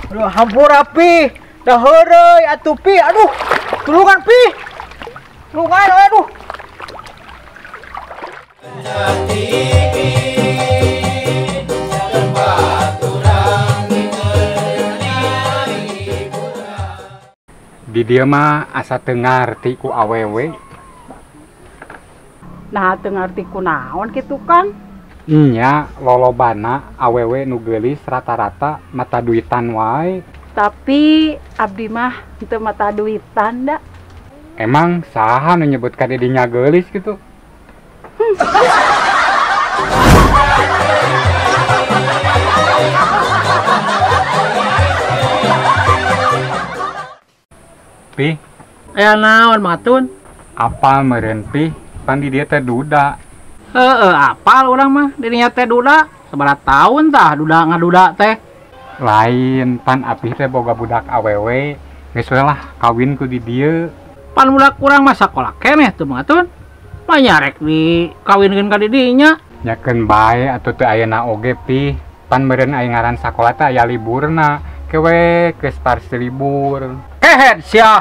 Aduh, hampura Pi. Dah heureuy atuh Pi. Aduh, tulungan Pi. Tulungan, aduh. Di dieu mah asa teu ngarti ku awewe. Nah, teu ngarti ku naon kitu Kang? Nya, lolobana awewe nu geulis rata-rata mata duitan wae. Tapi abdi mah teu mata duitan da. Emang saha nu nyebut ka didinya geulis gitu? Pi, aya naon Matun? Apal meureun Pi, pan di dieu teh duda. Heeh, apal urang mah dirinya teh duda. Sabaraha taun tah duda ngaduda teh. Lain, pan Apih teh boga budak awewe, geus we lah kawin ku di dieu. Pan budak urang mah sakola keneh tuh Matun. Manya rek dikawinkeun ka di dinya. Nyakeun bae atuh teu ayeuna oge Pi. Pan meureun aya ngaran sakola teh aya liburna. Kewe geus pars libur. Kehed sia.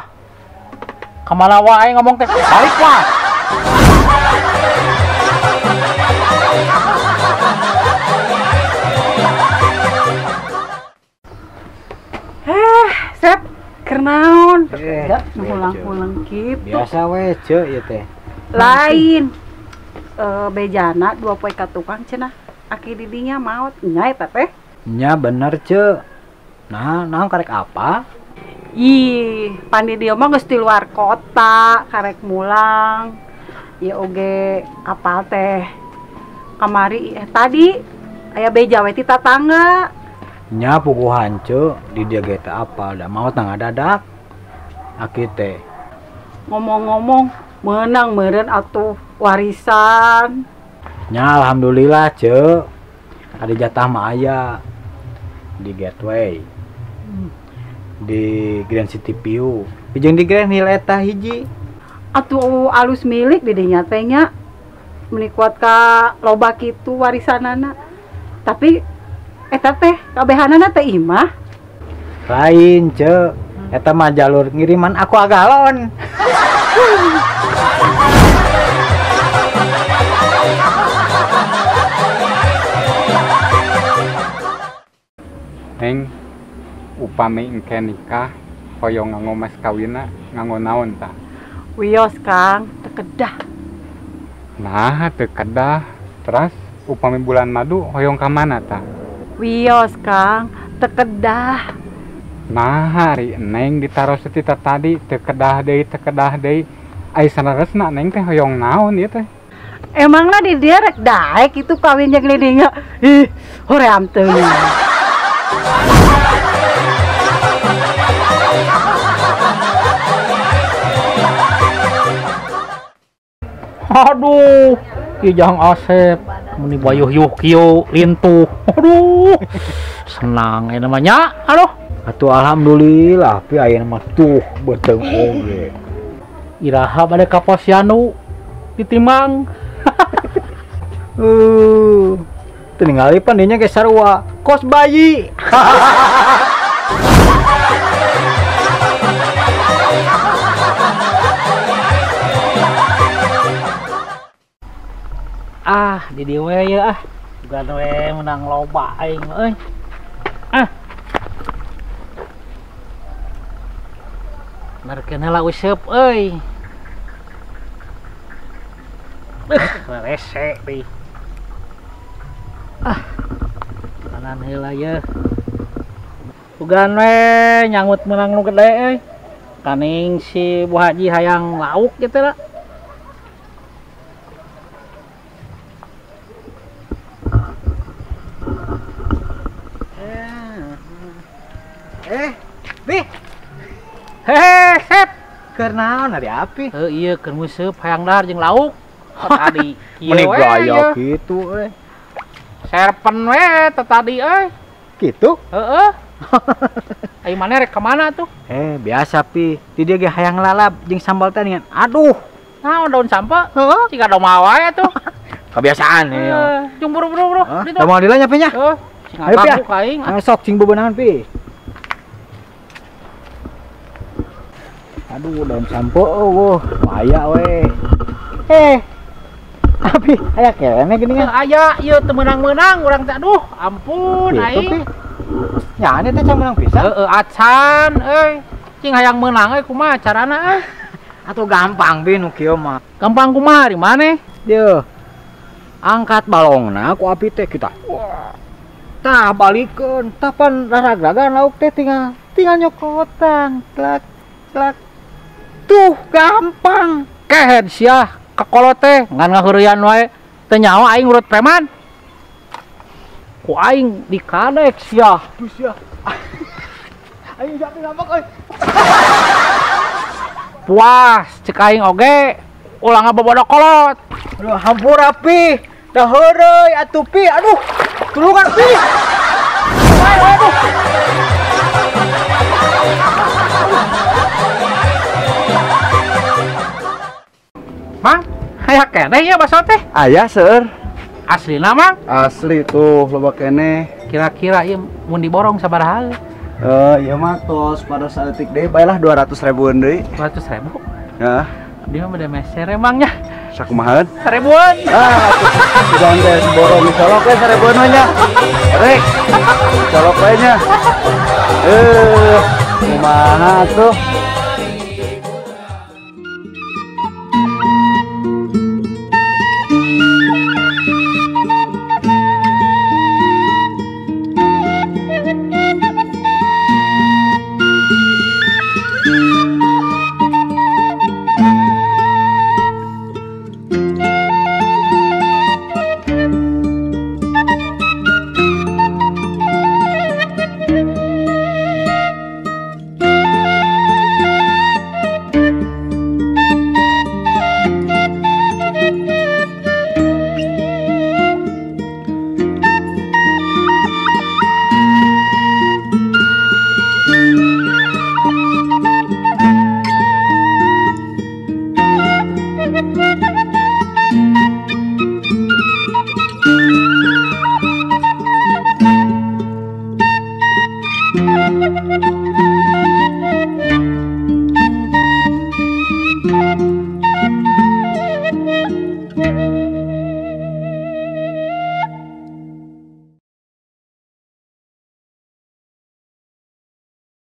Kamana wae ngomong teh balik mah. Sep, keur naon? Ulang-ulang kitu. Biasa we ceu ieu teh. Lain. Bejana dua poe ka tukang cenah. Aki didinya maot nya eta teh. Nya bener ceu. Nah, naon karek apa? Ih, pan di dieu mah geus di luar kota, karek mulang. Ya oge apal teh. Kamari tadi aya beja we ti tatangga. Nya puguhan ceu, di dieu ge teh apal da maot ngadadak. Aki teh. Ngomong-ngomong, meunang meureun atuh warisan. Nya alhamdulillah ceu. Ada jatah mah aya di Gateway. Di Grand City View, jeung di Grand Hill eta hiji. Atuh alus milik di dinya teh nya. Meuni kuat ka loba kitu warisanana. Tapi eta teh kabehanana teh imah. Lain ceu, eta mah jalur ngiriman aku agalon. Neng, upami engke nikah hoyong nganggo mas kawinna nganggo naon tah? Wios Kang, teu kedah. Nah, teu kedah. Teras upami bulan madu hoyong ka mana tah? Wios Kang, teu kedah. Nah, hari Neng ditaros ti tadi teu kedah deui, teu kedah deui. Ai saleresna Neng teh hoyong naon ieu teh? Emangna di dieu rek daek kitu kawin jeung di dinya. Ih, hoream teuing. Aduh, ieu jang Asep meni bayuh-yuh kieu lintuh. Aduh, senang ieu namanya. Aduh, atuh alhamdulillah pi ayeuna mah tuh beuteung oge. Iraha bade ka posyandu ditimang. Teu ningali pan dinya ge sarua kos bayi. Ah, di dieu we ieu ah. Bukan we menang loba aing euy. Ah. Markeun heula useup euy. Rese deui. Ah. Kanan heula ieu. Bukan we nyangut menang nu gede euy. Kaning si Bu Haji hayang lauk gitu lah. Pi. Hehe, Sep. Keur naon ari Api? Heuh ieu keur nguseup hayang dahar jeung lauk. Tadi kieu we gaya kitu euy. Serpen we teh tadi euy. Kitu? Heeh. Ayo mana rek ka mana tuh? Biasa Pi. Di dieu ge hayang lalap jeung sambal teh dengan aduh. Naon daun sampeu? Heeh, siga domba wae tuh. Kebiasaan ieu. Jeung buru-buru bro. Domba dilanya Pi nya. Heeh. Ayo Pi. Ayo sok cing bebenangan Pi. Aduh, daun sampo eueuh, aya we. Tapi aya keneh geuningan. Aya ieu teu meunang-meunang urang teh aduh, ampun aing. Nya ane teh can meunang pisan. Heeh, acan euy. Cing hayang meunang euy kumaha carana euy? Atuh gampang bi nu kieu mah. Gampang kumaha di maneh? Yeuh. Angkat balongna ku api teh kita. Wah. Tah balikeun, tah pan raragragan lauk teh tinggal nyokotan. Klak klak. Tuh gampang. Kehed sia kakolot teh ngan ngaheureuyan wae teu nyaho aing urut preman. Ku aing dikadek sia. Duh sia. Aing jatuh ngambek euy. Puas cek aing oge ulah ngabobodo kolot. Aduh hampura pi. Da heureuy atuh pi. Aduh. Tulungan pi. Aduh. Mang, aya keneh ieu baso teh? Aya seueur. Aslina Mang? Asli tuh loba keneh. Kira-kira ieu mun diborong sabaraha? Ieu mah tos pada saeutik deui bae lah 200 ribuan deui. 200 ribu? Heeh. Dia mah bade meser emang nya. Sakumaha? Seribuan. Ah, jangan teh borong colok we seribuan we nya. Rek. Colok we nya. Kumaha tuh?